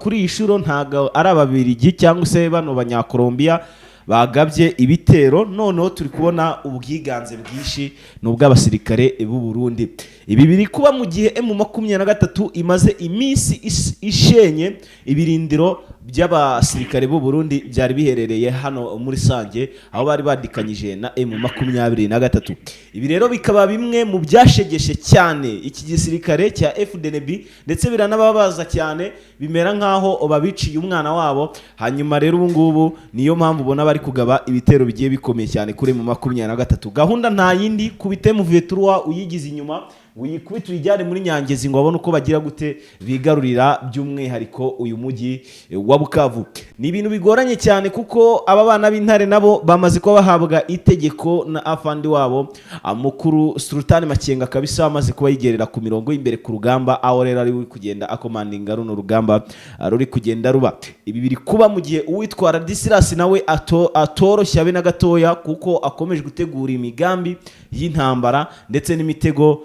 kuri iyi shuro ntabwo ari Ababiligi cyangwa se bano Banyakolombiya bagabye ibitero. Noneho turi kubona ubwiganze bwinshi ni ubw'abasirikare b'u Burundi. Ibi biri kuba mu gihe M23 imaze iminsi ishenye ibirindiro by'abasirikare b'u Burundi byari biherereye hano muri Sange, aho bari badikanyije na M23. Ibi rero bikaba bimwe mu byashegeshe cyane iki gisirikare cya FDNB, ndetse biranababaza cyane, bimera nk'aho babiciye umwana wabo. Hanyuma rero ubu ngubu niyo mpamvu ubona bari kugaba ibitero bigiye bikomeye cyane kuri M23. Gahunda nta yindi, kubite M23 uyigize inyuma. Ngo uyikubite uyijyane muri Nyangezi, ngo babone uko bagira gute bigarurira by'umwihariko uyu mujyi wa Bukavu. Ni ibintu bigoranye cyane, kuko aba bana b'intare nabo bamaze kuba bahabwa itegeko na afandi wabo mukuru Sultani Makenga kabisa, amaze kuba yigerera ku mirongo y'imbere ku rugamba, aho rero ari we kugenda akomandinga runo rugamba ruri kugenda ruba. Ibi biri kuba mu gihe uwitwara Disirasi nawe atoroshye abe na gatoya, kuko akomeje gutegura imigambi y'intambara ndetse n'imitego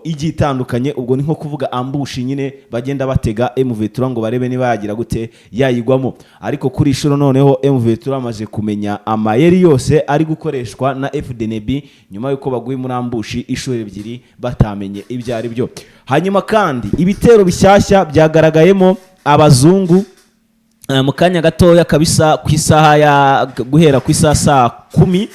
igiye itandukanye. Ubwo ni nko kuvuga ambush nyine bagenda batega M23 ngo barebe niba yagira gute yayigwamo. Ariko kuri inshuro noneho M23 amaze kumenya amayeri yose ari gukoreshwa na FDNB, nyuma y'uko baguye muri ambush inshuro ebyiri batamenye ibyo ari byo. Hanyuma kandi ibitero bishyashya byagaragayemo abazungu mu kanya gatoya kabisa, ku isaha ya guhera ku isaha saa 10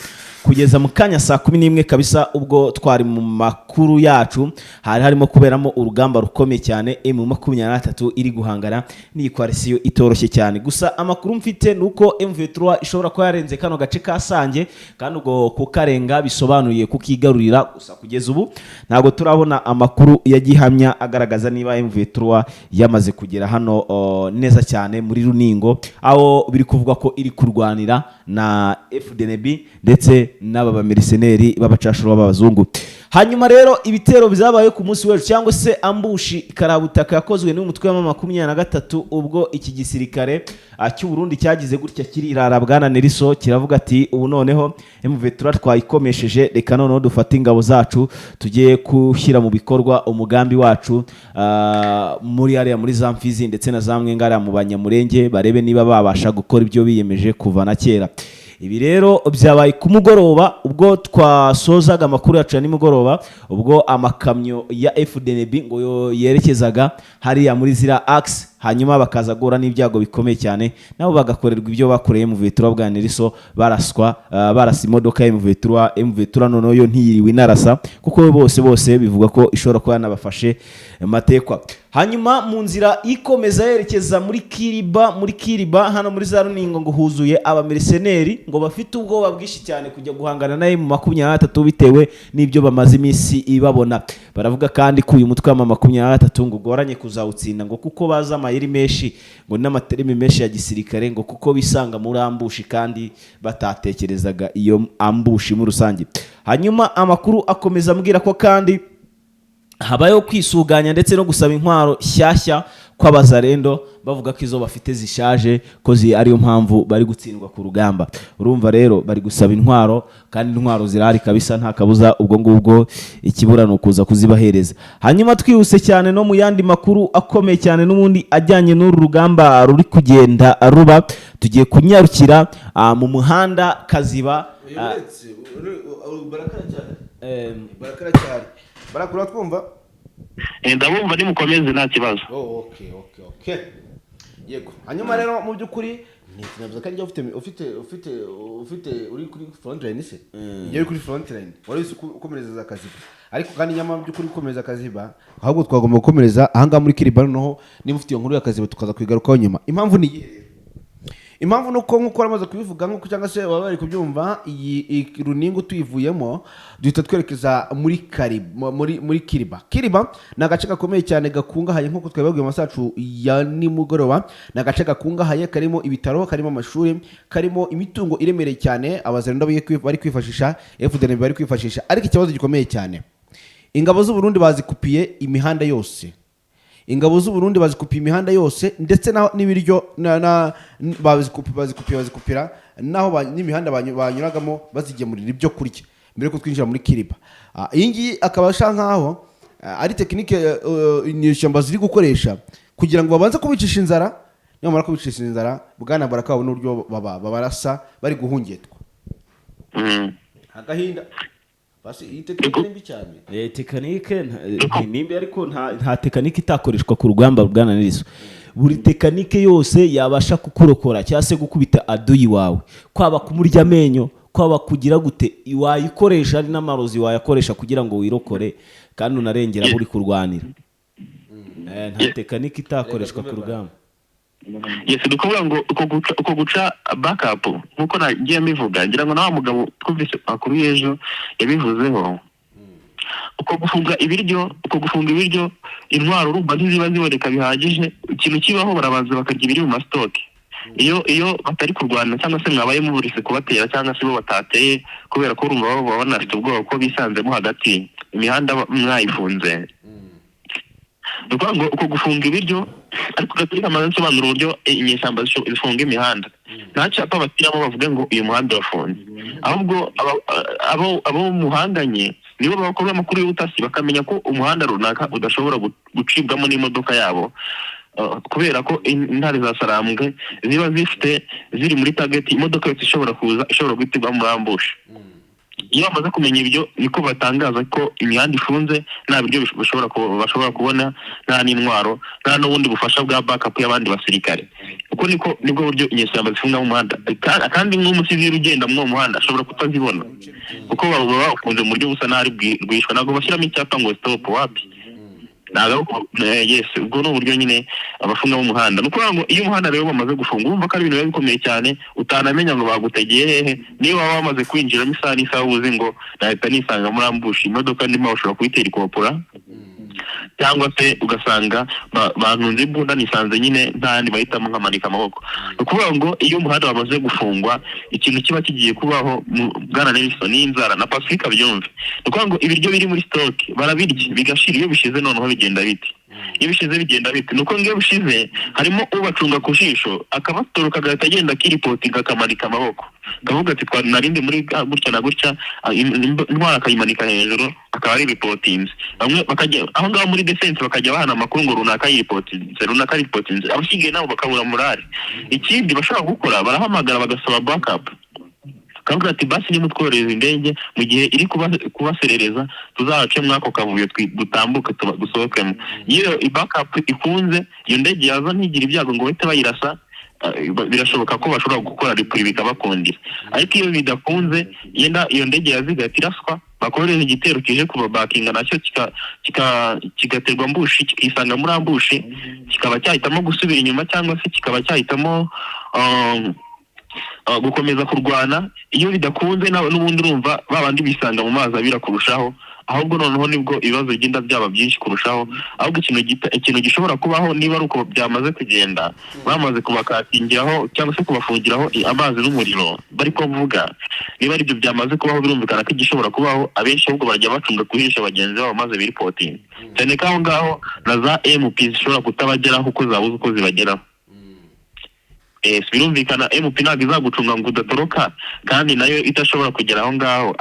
kugeza mu kanya saa 11 kabisa, ubwo twari mu makuru yacu, hari harimo kuberamo urugamba rukomeye cyane, M23 iri guhangana n'iyi coalition itoroshye cyane. Gusa amakuru mfite ni uko M23 ishobora kuba yarenze kano gace ka Sange, kandi ubwo kukarenga bisobanuye kukigarurira. Gusa kugeza ubu ntabwo turabona amakuru ya gihamya agaragaza niba M23 yamaze kugera hano neza cyane muri Runingo, aho biri kuvugwa ko iri kurwanira na FDNB ndetse n'aba bamercenary b'abacashuro b'abazungu. Hanyuma rero ibitero byabaye ku munsi w'ejo, cyangwa se ambush karabutaka yakozwe n'umutwe wa 23, ubwo iki gisirikare cy'u Burundi cyagize gutya kirirara, bwana Neriso, kiravuga ati: "Ubu noneho M23 twayikomesheje, reka noneho dufate ingabo zacu tugiye gushyira mu bikorwa umugambi wacu muri hariya muri za Mfizi ndetse na za Mwenga, hariya mu Banyamurenge, barebe niba babasha gukora ibyo biyemeje kuva na kera." Ibi rero byabaye ku mugoroba, ubwo twasozaga amakuru yacu ya nimugoroba, ubwo amakamyo ya FDNB ngo yerekezaga hariya muri ziriya axe, hanyuma bakaza guhura n'ibyago bikomeye cyane, nabo bagakorerwa ibyo bakoreye M23 bwa Neriso, baraswa, barasa imodoka ya M23. M23 noneho yo ntiyiriwe inarasa, kuko bose bose bivuga ko ishobora kuba yanabafashe matekwa. Hanyuma mu nzira ikomeza yerekeza muri Kiriba, muri Kiriba hano muri za Runingo, ngo huzuye abamercenary, ngo bafite ubwoba bwinshi cyane kujya guhangana na M23 bitewe n'ibyo bamaze iminsi ibabona. Baravuga kandi ko uyu mutwe wa 23 ngo ugoranye kuzawutsinda, ngo kuko bazi amayeri menshi ngo n'amaterimi menshi ya gisirikare, ngo kuko bisanga muri ambush kandi batatekerezaga iyo ambush muri rusange. Hanyuma amakuru akomeza ambwira ko kandi habayeho kwisuganya ndetse no gusaba intwaro shyashya kw'abazarendo, bavuga ko izo bafite zishaje, ko ariyo mpamvu bari gutsindwa ku rugamba. Urumva rero bari gusaba intwaro, kandi intwaro zirahari kabisa, nta kabuza. Ubwo ngubwo ikibura ni ukuza kuzibahereza. Hanyuma twihuse cyane no mu yandi makuru akomeye cyane n'ubundi ajyanye n'uru rugamba ruri kugenda ruba, tugiye kunyarukira mu muhanda Kaziba. Barakara cyane, barakura twumva. Ndabumva, nimukomeze nta kibazo. Oh, okay. Yego. Hanyuma rero mu by'ukuri ni ko ufite ufite ufite ufite uri kuri front line se? Iyo uri kuri front line wari uzi ukomereza za Kaziba, ariko kandi nyamara mu by'ukuri gukomereza Kaziba, ahubwo twagomba gukomereza ahangaha muri Kiriba. Noneho niba ufite iyo nkuru ya Kaziba tukaza kuyigarukaho nyuma. Impamvu ni iyihe rero? Impamvu ni uko, nk'uko baramaze kubivuga, nk'uko cyangwa se baba bari kubyumva, iyi Runingo tuyivuyemo duhita twerekeza muri Kariba, muri Kiriba. Kiriba ni agace gakomeye cyane gakungahaye, nk'uko twabibabwiye mu masaha yacu ya nimugoroba. Ni agace gakungahaye, karimo ibitaro, karimo amashuri, karimo imitungo iremereye cyane abazarendo bari kwifashisha, FDNB bari kwifashisha. Ariko ikibazo gikomeye cyane, ingabo z'u Burundi bazikupiye imihanda yose. Ingabo z'u Burundi bazikupiye imihanda yose, ndetse n'ibiryo bazikupiye, bazikupira naho n'imihanda banyuragamo bazigemurira ibyo kurya mbere yuko twinjira muri Kiriba. Iyi ngiyi akaba asa nkaho ari technique inyeshyamba ziri gukoresha kugira ngo babanze kubicisha inzara. Nibamara kubicisha inzara, bwana Baraka, babone uburyo babarasa bari guhungetwa. Agahinda basi, iyi technique ni mbi cyane. Technique nimbi, ariko nta technique itakoreshwa ku rugamba, bwana Niliso. Buri technique yose yabasha kukurokora cyangwa se gukubita aduyi wawe, kwaba kumurya amenyo, kwaba kugira gute, wayikoresha, ari n'amarozi wayakoresha kugira ngo wirokore kandi unarengera abo uri kurwanira. Nta technique itakoreshwa ku rugamba. Yes, ni ukuvuga ngo uko guca backup, nk'uko nagiye mbivuga, ngira ngo na wa mugabo twumvise amakuru y'ejo yabivuzeho. Uko gufunga ibiryo, intwaro urumva ntiziba ziboneka bihagije. Ikintu kibaho, barabanza bakarya ibiri mu ma stock iyo batari kurwana, cyangwa se mwabaye muburise kubatera, cyangwa se bo batateye, kubera ko urumva baba banafite ubwoba ko bisanzemo hagati, imihanda mwayifunze. Ni ukuvuga ngo uko gufunga ibiryo, ariko gaturika amaze nsobanura uburyo inyeshyamba zifunga imihanda. Nta cyapa bashyiramo bavuge ngo uyu muhanda urafunze, ahubwo abo muhanganye nibo bakora amakuru y'ubutasi, bakamenya ko umuhanda runaka udashobora gucibwamo n'imodoka yabo, kubera ko intare za Sarambwe ziba zifite ziri muri target, imodoka yose ishobora kuza ishobora guhitirwa muri ambush. Iyo bamaze kumenya ibyo, niko batangaza ko imihanda ifunze, nta biryo bashobora kubona, nta n'intwaro, nta n'ubundi bufasha bwa backup y'abandi basirikare. Uko nibwo buryo inyeshyamba zifungamo umuhanda. Kandi nk'umusivili ugenda muri uwo muhanda ashobora kutazibona, kuko baba bawufunze mu buryo busa n'aho ari rwihishwa. Ntabwo bashyiramo icyapa ngo "stop", wapi. Ntabwo yes, ubwo ni uburyo nyine abafungamo umuhanda. Ni ukuvuga ngo iyo umuhanda rero bamaze gufunga, urumva ko ari ibintu biba bikomeye cyane, utanamenya ngo bagutegeye hehe. Niba waba wamaze kwinjiramo, isaha n'isaha uba uzi ngo nahita nisanga muri ambush, imodoka ndimo bashobora kuyitera ikopora, cyangwa se ugasanga bantunze imbunda, nisanze nyine nta yandi bahitamo, nkamanika amaboko. Ni ukuvuga ngo iyo umuhanda wamaze gufungwa, ikintu kiba kigiye kubaho bwana Nelson, n'inzara na Pacifique abyumve, ni ukuvuga ngo ibiryo biri muri stock barabirya bigashira. Iyo bishize noneho bigenda bite? Iyo bishize bigenda bite? Ni uko ngo iyo bishize, harimo ubacunga ku jisho, akabatoroka, agahita agenda akiripotinga, akamanika amaboko, akavuga ati "Narindi muri gutya na gutya", intwaro akayimanika hejuru, akaba ari ripotinze. Bamwe bakajya aho ngaho muri defense, bakajya bahana amakuru ngo runaka yiripotinze, runaka yiripotinze, abasigaye nabo bakabura morale. Ikindi bashobora gukora, barahamagara bagasaba backup, kavuga ati "Basi nimutwohereza indege mu gihe iri kubaserereza, tuzabace muri ako kavuyo, dutambuke, dusohokemo." Iyo backup ikunze, iyo ndege yaza ntigire ibyago ngo bahite bayirasa, birashoboka ko bashobora gukora repli bikabakundira. Ariko iyo bidakunze, yenda iyo ndege yaza igahita iraswa, bakohereza igitero kije kubabakinga, nacyo kigaterwa ambush, kikisanga muri ambush, kikaba cyahitamo gusubira inyuma, cyangwa se kikaba cyahitamo gukomeza kurwana. Iyo bidakunze, n'ubundi urumva ba bandi bisanga mu mazi abira kurushaho. Ahubwo noneho nibwo ibibazo bigenda byaba byinshi kurushaho. Ahubwo ikintu gishobora kubaho, niba ari uko byamaze kugenda, bamaze kubakatingiraho cyangwa se kubafungiraho amazi n'umuriro bari kuvuga, niba ari ibyo byamaze kubaho, birumvikana ko igishobora kubaho, abenshi ahubwo barajya bacunga kuhisha bagenzi babo maze biripotinga, cyane ko aho ngaho na za MP zishobora kutabageraho kuko zabuze uko zibageraho. Yes, birumvikana MP ntabwo izagucunga ngo udatoroka, kandi nayo idashobora kugera aho ngaho.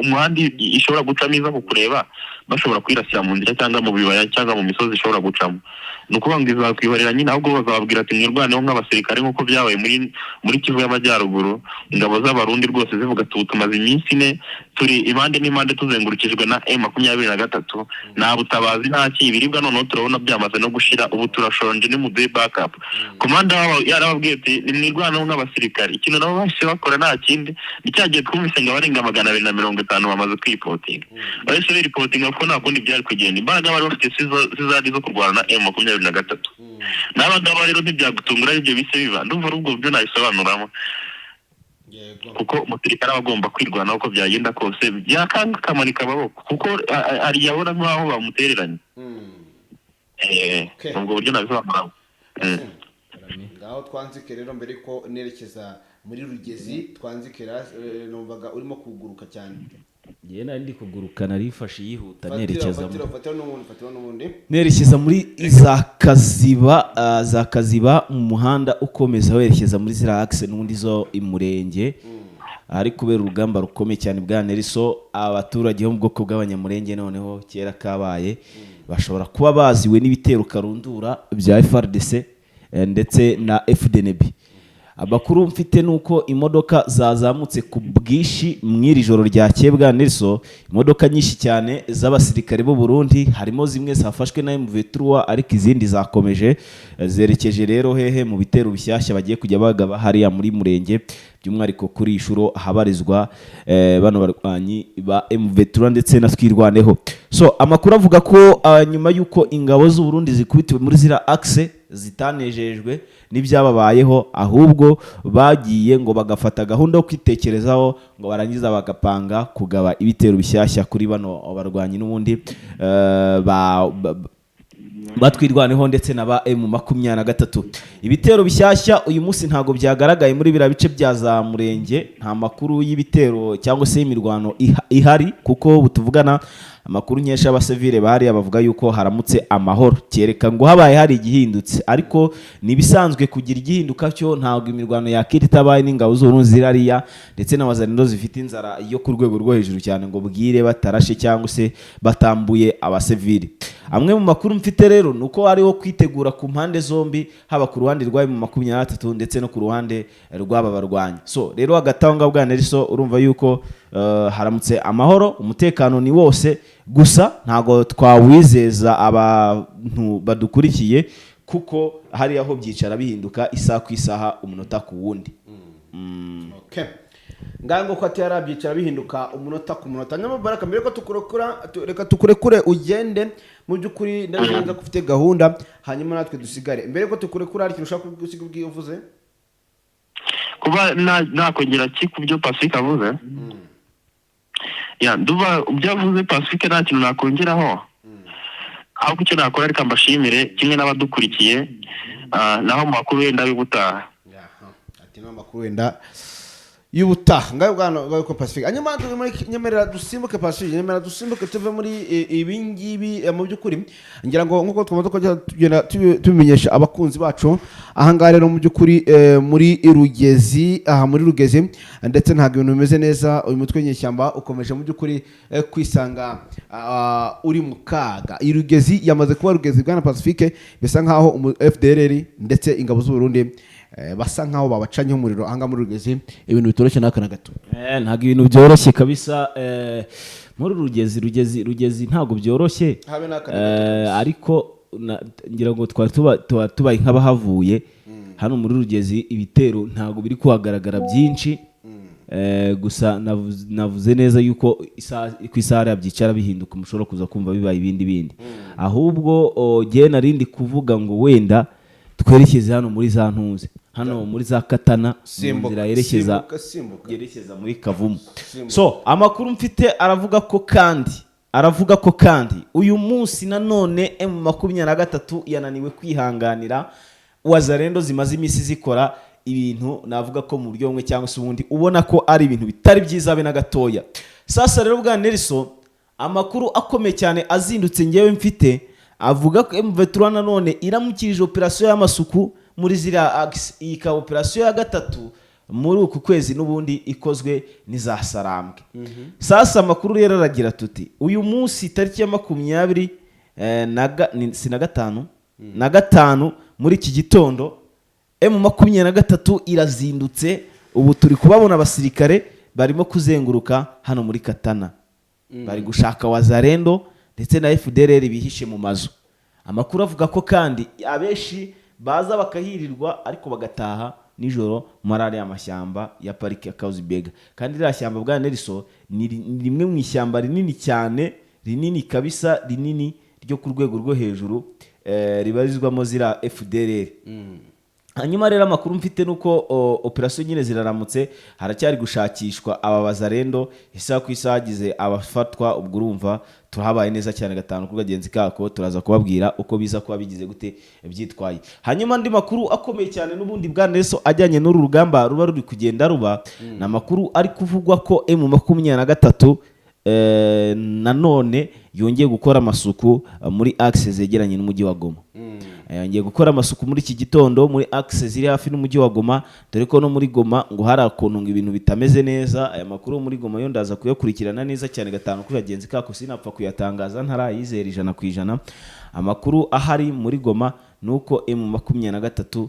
Umuhanda ishobora gucamo iza kukureba, bashobora kwirasira mu nzira cyangwa mu bibaya cyangwa mu misozi ishobora gucamo. Ni ukuvuga ngo izakwihorera nyine, ahubwo bazababwira ati "Mwirwaneho nk'abasirikare", nk'uko byabaye muri Kivu y'Amajyaruguru, ingabo z'Abarundi rwose zivuga ati "Ubu tumaze iminsi 4 turi impande n'impande tuzengurukijwe na M23, nta butabazi, nta ki, ibiribwa noneho turabona byamaze no gushira, ubu turashonje, nimuduhe backup." Komanda wabo yarababwiye ati "Nimwirwaneho nk'abasirikare." Ikintu nabo bahise bakora nta kindi, ni cya gihe twumvise ngo abarenga 250 bamaze kwipotinga. Bahise biripotinga kuko nta kundi byari kugenda, imbaraga bari bafite si zari zo kurwana na M23. N'aba ngaba rero ntibyagutungura aribyo bise biba. Ndumva ari ubwo buryo nabisobanuramo, kuko umusirikare aba agomba kwirwanaho uko byagenda kose, yakanga akamanika amaboko, kuko hari igihe abona nk'aho bamutereranye. Ubwo buryo nabisobanuramo. Ngaho twanzike rero, mbere ko nerekeza muri Rugezi, twanzike numvaga urimo kuguruka cyane. Njyewe nari ndi kuguruka, narifashe yihuta. Fatira, nerekeza fatira, fatira n'ubundi, fatira n'ubundi. Nerekeza muri za Kaziba, za Kaziba, mu muhanda ukomeza werekeza muri ziriya axe n'ubundi zo imurenge, ahari kubera urugamba rukomeye cyane, bwa Neriso. Abaturage bo mu bwoko bw'Abanyamurenge noneho kera kabaye bashobora kuba baziwe n'ibitero karundura bya FARDC ndetse na FDNB. Amakuru mfite ni uko imodoka zazamutse ku bwinshi mu iri joro ryakeye, bwa Nelson, imodoka nyinshi cyane z'abasirikare b'u Burundi, harimo zimwe zafashwe na M23, ariko izindi zakomeje zerekeje rero hehe? Mu bitero bishyashya bagiye kujya bagaba hariya muri Murenge, by'umwihariko kuri iyi shuro ahabarizwa bano barwanyi ba M23 ndetse na Twirwaneho. So amakuru avuga ko nyuma y'uko ingabo z'u Burundi zikubitiwe muri ziriya axe zitanejejwe n'ibyababayeho, ahubwo bagiye ngo bagafata gahunda yo kwitekerezaho, ngo barangiza bagapanga kugaba ibitero bishyashya kuri bano barwanyi n'ubundi batwirwaneho ndetse na ba M23. Ibitero bishyashya uyu munsi ntabwo byagaragaye muri biriya bice bya za Murenge. Nta makuru y'ibitero cyangwa se y'imirwano ihari, kuko ubu tuvugana amakuru nkesha y'abasivile bariya bavuga yuko haramutse amahoro, kereka ngo habaye hari igihindutse, ariko ni ibisanzwe kugira igihinduka cyo. Ntabwo imirwano yakira itabaye n'ingabo z'Uburundi zirariya ndetse n'abazanindo zifite inzara yo ku rwego rwo hejuru cyane ngo bwire batarashe cyangwa se batambuye abasivile. Amwe mu makuru mfite rero ni uko hariho kwitegura ku mpande zombi, haba ku ruhande rwa M23 ndetse no ku ruhande rw'aba barwanyi. So rero hagati aho ngaho, bwana Nelson, urumva yuko haramutse amahoro, umutekano ni wose, gusa ntabwo twawizeza abantu badukurikiye, kuko hari aho byicara bihinduka isaha ku isaha, umunota ku wundi. Okay. Ngaho ko ati yarabyicara bihinduka umunota ku munota. Nyuma Baraka, mbere ko tukurekura, reka tukurekure ugende. Mu by'ukuri ndabizi neza ko ufite gahunda, hanyuma natwe dusigare. Mbere ko tukurekura, hari ikintu ushaka gusiga ubwiye uvuze? Kuba nakongera ki ku byo Pacifique avuze? Ya, nduba ibyo avuze Pacifique nta kintu nakongeraho, ahubwo icyo nakora, reka mbashimire kimwe n'abadukurikiye. Naho mu makuru wenda y'ubutaha. Aha, ati n'amakuru wenda y'ubutaha. Ngaho bwana, ngaho ko Pacifique. Hanyuma tuve muri, nyemerera dusimbuke, Pacifique, nyemerera dusimbuke tuve muri ibi ngibi. Mu by'ukuri ngira ngo nk'uko twamaze kujya tugenda tubimenyesha abakunzi bacu aha ngaha rero, mu by'ukuri muri Rugezi, aha muri Rugezi ndetse ntabwo ibintu bimeze neza. Uyu mutwe w'inyeshyamba ukomeje mu by'ukuri kwisanga uri mu kaga. Iyi Rugezi yamaze kuba Rugezi, bwana Pacifique, bisa nkaho FDLR ndetse ingabo z'u Burundi basa nkaho babacanyeho umuriro aha ngaha muri Rugezi. Ibintu bitoroshye n'aka na gato. Ntabwo ibintu byoroshye kabisa muri Rugezi ntabwo byoroshye. Habe n'aka na gato. Ariko ngira ngo twari tubaye nk'abahavuye hano muri Rugezi, ibitero ntabwo biri kuhagaragara byinshi. Gusa navuze neza yuko ku isaha hariya byicara bihinduka, mushobora kuza kumva bibaye ibindi bindi. Ahubwo jye narindi kuvuga ngo wenda twerekeze hano muri za ntuze, hano muri za Katana, mu Simbuka, nzira yerekeza simbuka, simbuka. yerekeza muri Kavumu. Simbuka. So amakuru mfite aravuga ko kandi uyu munsi nanone M23 yananiwe kwihanganira Wazalendo zimaze iminsi zikora ibintu navuga ko mu buryo bumwe cyangwa se ubundi ubona ko ari ibintu bitari byiza be na gatoya. Sasa rero bwa Nelson, amakuru akomeye cyane azindutse ngewe mfite avuga ko M23 nanone iramukirije operasiyo y'amasuku muri ziriya axe. Iyi ikaba operasiyo ya gatatu muri uku kwezi n'ubundi ikozwe n'iza Sarambwe. Sasa amakuru rero aragira tuti uyu munsi tariki ya 25 si na gatanu, na gatanu, muri iki gitondo M23 irazindutse. Ubu turi kubabona abasirikare barimo kuzenguruka hano muri Katana, bari gushaka Wazalendo ndetse na FDLR bihishe mu mazu. Amakuru avuga ko kandi abenshi baza bakahirirwa ariko bagataha nijoro muri ariya mashyamba ya pariki ya Kahuzi-Biega. Kandi ririya shyamba, bwa Nelson, ni rimwe mu ishyamba rinini cyane, rinini kabisa, rinini ryo ku rwego rwo hejuru, ribarizwamo ziriya FDLR. Hanyuma rero amakuru mfite nuko operasiyo nyine ziraramutse, haracyari gushakishwa aba bazarendo. Isaha ku isaha hagize abafatwa, ubwo urumva turahabaye neza cyane gatanu ku kagenzi kako, turaza kubabwira uko biza kuba bigize gute byitwaye. Hanyuma andi makuru akomeye cyane n'ubundi bwa Nelson ajyanye n'uru rugamba ruba ruri kugenda ruba, ni amakuru ari kuvugwa ko M23 nanone yongeye gukora amasuku muri axe zegeranye n'umujyi wa Goma. Yongeye gukora amasuku muri iki gitondo muri axe ziri hafi n'umujyi wa Goma, dore ko no muri Goma ngo hari ukuntu ngo ibintu bitameze neza. Aya makuru yo muri Goma yo ndaza kuyakurikirana neza cyane gatanu kuri bagenzi kako, sinapfa kuyatangaza ntarayizera 100%. Amakuru ahari muri Goma ni uko M23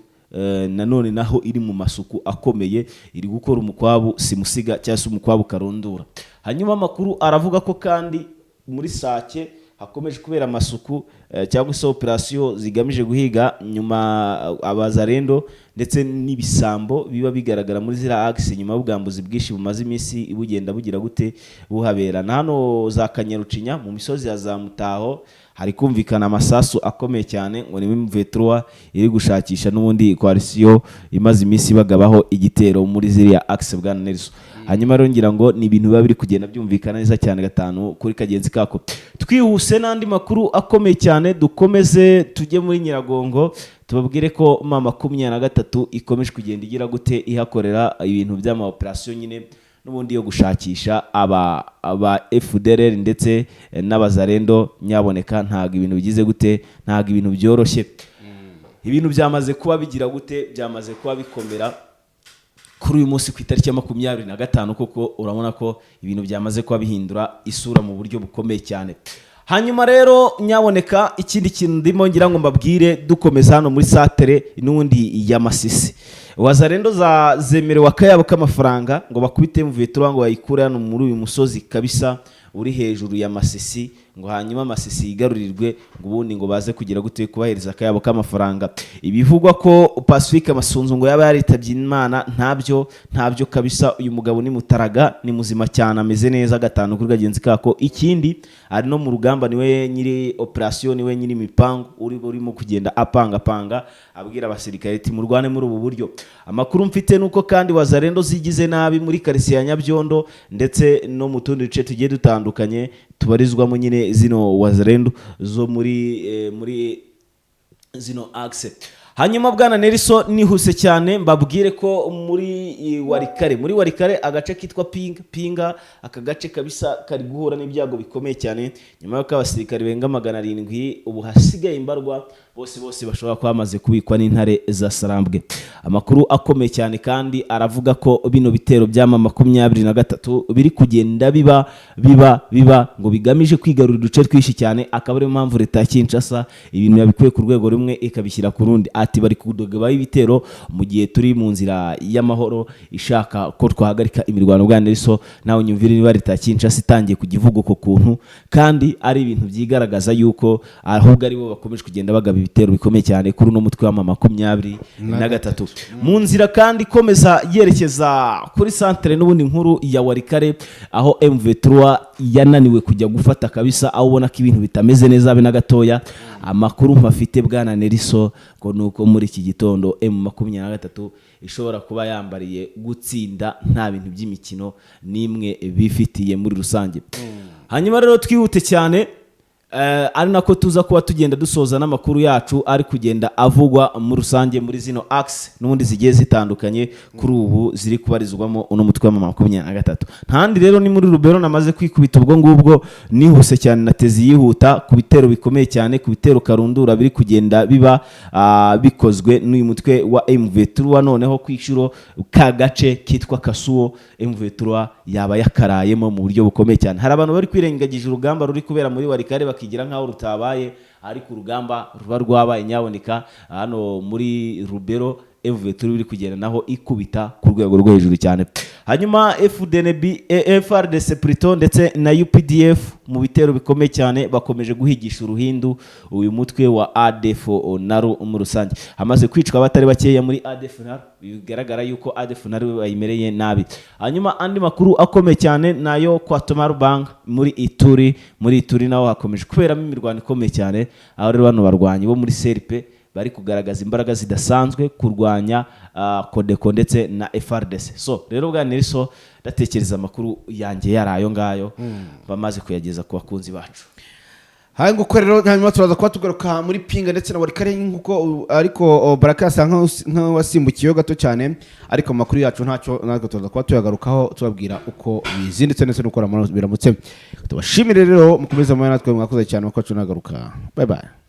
nanone naho iri mu masuku akomeye, iri gukora umukwabu simusiga cyangwa se umukwabu karundura. Hanyuma amakuru aravuga ko kandi muri Sake Hakomeje kubera amasuku cyangwa se operasiyo zigamije guhiga nyuma abazarendo ndetse n'ibisambo biba bigaragara muri ziriya axe, nyuma y'ubwambuzi bwinshi bumaze iminsi bugenda bugira gute buhabera. Na hano za Kanyarucinya, mu misozi ya za Mutaho, hari kumvikana amasasu akomeye cyane, ngo ni M23 iri gushakisha n'ubundi coalition imaze iminsi bagabaho igitero muri ziriya axe, bwana Nelson. Hanyuma rero ngira ngo ni ibintu biba biri kugenda byumvikana neza cyane gatanu kuri kagenzi kako. Twihuse n'andi makuru akomeye cyane, dukomeze tujye muri Nyiragongo, tubabwire ko M23 ikomeje kugenda igira gute ihakorera ibintu by'ama operation nyine n'ubundi yo gushakisha aba FDLR ndetse n'abazarendo. Nyaboneka, ntabwo ibintu bigize gute, ntabwo ibintu byoroshye. Ibintu byamaze kuba bigira gute, byamaze kuba bikomera kuri uyu munsi ku itariki ya 25, kuko urabona ko ibintu byamaze kuba bihindura isura mu buryo bukomeye cyane. Hanyuma rero nyaboneka, ikindi kintu ndimo ngira ngo mbabwire, dukomeza hano muri satere n'ubundi ya Masisi, Wazarendo za zemerewe akayabo k'amafaranga ngo bakubite M23, ngo bayikure hano muri uyu musozi kabisa uri hejuru ya Masisi, ngo hanyuma Masisi yigarurirwe, ngo ubundi ngo baze kugira gute kubahereza akayabo k'amafaranga. Ibivugwa ko Pacifique Masunzu ngo yaba yaritabye Imana, ntabyo, ntabyo kabisa. Uyu mugabo ni mutaraga, ni muzima cyane, ameze neza gatanu kuri kagenzi kako. Ikindi, ari no mu rugamba, niwe nyiri operation, niwe nyiri imipango, uri urimo kugenda apangapanga, abwira abasirikare ati: "Murwane muri ubu buryo." Amakuru mfite nuko kandi Wazarendo zigize nabi muri karisiye ya Nyabyondo ndetse no mu tundi duce tugiye dutandukanye tubarizwamo nyine zino Wazarendo zo muri zino axe. Hanyuma bwana Nelson, nihuse cyane mbabwire ko muri Warikare, muri Warikare agace kitwa Pinga Pinga, aka gace kabisa kari guhura n'ibyago bikomeye cyane nyuma y'uko abasirikare benga 700 ubu hasigaye imbarwa, bose bose bashobora kuba bamaze kubikwa n'intare za Sarambwe. Amakuru akomeye cyane kandi aravuga ko bino bitero by'ama 23 biri kugenda biba biba biba ngo bigamije kwigarurira uduce twinshi cyane, akaba ariyo mpamvu leta ya Kinshasa ibintu yabikuye ku rwego rumwe ikabishyira ku rundi, ati bari kudogabaho ibitero mu gihe turi mu nzira y'amahoro ishaka ko twahagarika imirwano. Bwa Nelson, nawe nyumvire niba leta ya Kinshasa itangiye kujya ivuga uko kuntu kandi ari ibintu byigaragaza yuko ahubwo aribo bakomeje kugenda bagaba ibitero bikomeye cyane kuri uno mutwe wa 23. Mu nzira kandi ikomeza yerekeza kuri santere n'ubundi nkuru ya Warikare, aho M23 yananiwe kujya gufata kabisa, aho ubona ko ibintu bitameze neza habe na gatoya, amakuru mpafite, bwana Nelson, ngo ni uko muri iki gitondo M23 ishobora kuba yambariye gutsinda, nta bintu by'imikino n'imwe bifitiye muri rusange. Hanyuma rero twihute cyane, ari nako tuza kuba tugenda dusoza n'amakuru yacu ari kugenda avugwa muri rusange muri zino axe n'ubundi zigiye zitandukanye kuri ubu ziri kubarizwamo uno mutwe wa 23. Ntandi rero ni muri Rubero namaze kwikubita ubwo ngubwo, nihuse cyane na tezi yihuta ku bitero bikomeye cyane, ku bitero karundura biri kugenda biba bikozwe n'uyu mutwe wa M23. Noneho ku inshuro ka gace kitwa Kasuwo M23 yaba yakarayemo mu buryo bukomeye cyane. Hari abantu bari kwirengagije urugamba ruri kubera muri Warikare, bakigira nkaho rutabaye, ariko urugamba ruba rwabaye. Nyaboneka, hano muri Rubero M23 iri kugenda naho ikubita ku rwego rwo hejuru cyane. Hanyuma FDNB, FARDC plutôt, ndetse na UPDF mu bitero bikomeye cyane bakomeje guhigisha uruhindu uyu mutwe wa ADF NALU muri rusange. Hamaze kwicwa abatari bakeya muri ADF NALU, bigaragara yuko ADF NALU bayimereye nabi. Hanyuma andi makuru akomeye cyane nayo kwa Tomarubang muri Ituri. Muri Ituri naho hakomeje kuberamo imirwano ikomeye cyane, aho rero bano barwanyi bo muri CRP bari kugaragaza imbaraga zidasanzwe kurwanya Kodeko ndetse na FARDC. So rero bwa Nelson, ndatekereza amakuru yanjye yari ayo ngayo, bamaze kuyageza ku bakunzi bacu. Hayi, nguko rero. Hanyuma turaza kuba tugaruka muri Pinga ndetse na Warikare nkuko ariko Baraka yasa nk'uwasimbukiyeho gato cyane, ariko amakuru yacu ntacyo, natwe turaza kuba tuyagarukaho, tubabwira uko bizindutse ndetse n'uko biramutse. Tubashimire rero, mukomeze mube natwe. Mwakoze cyane, uko nagaruka. Bye bye.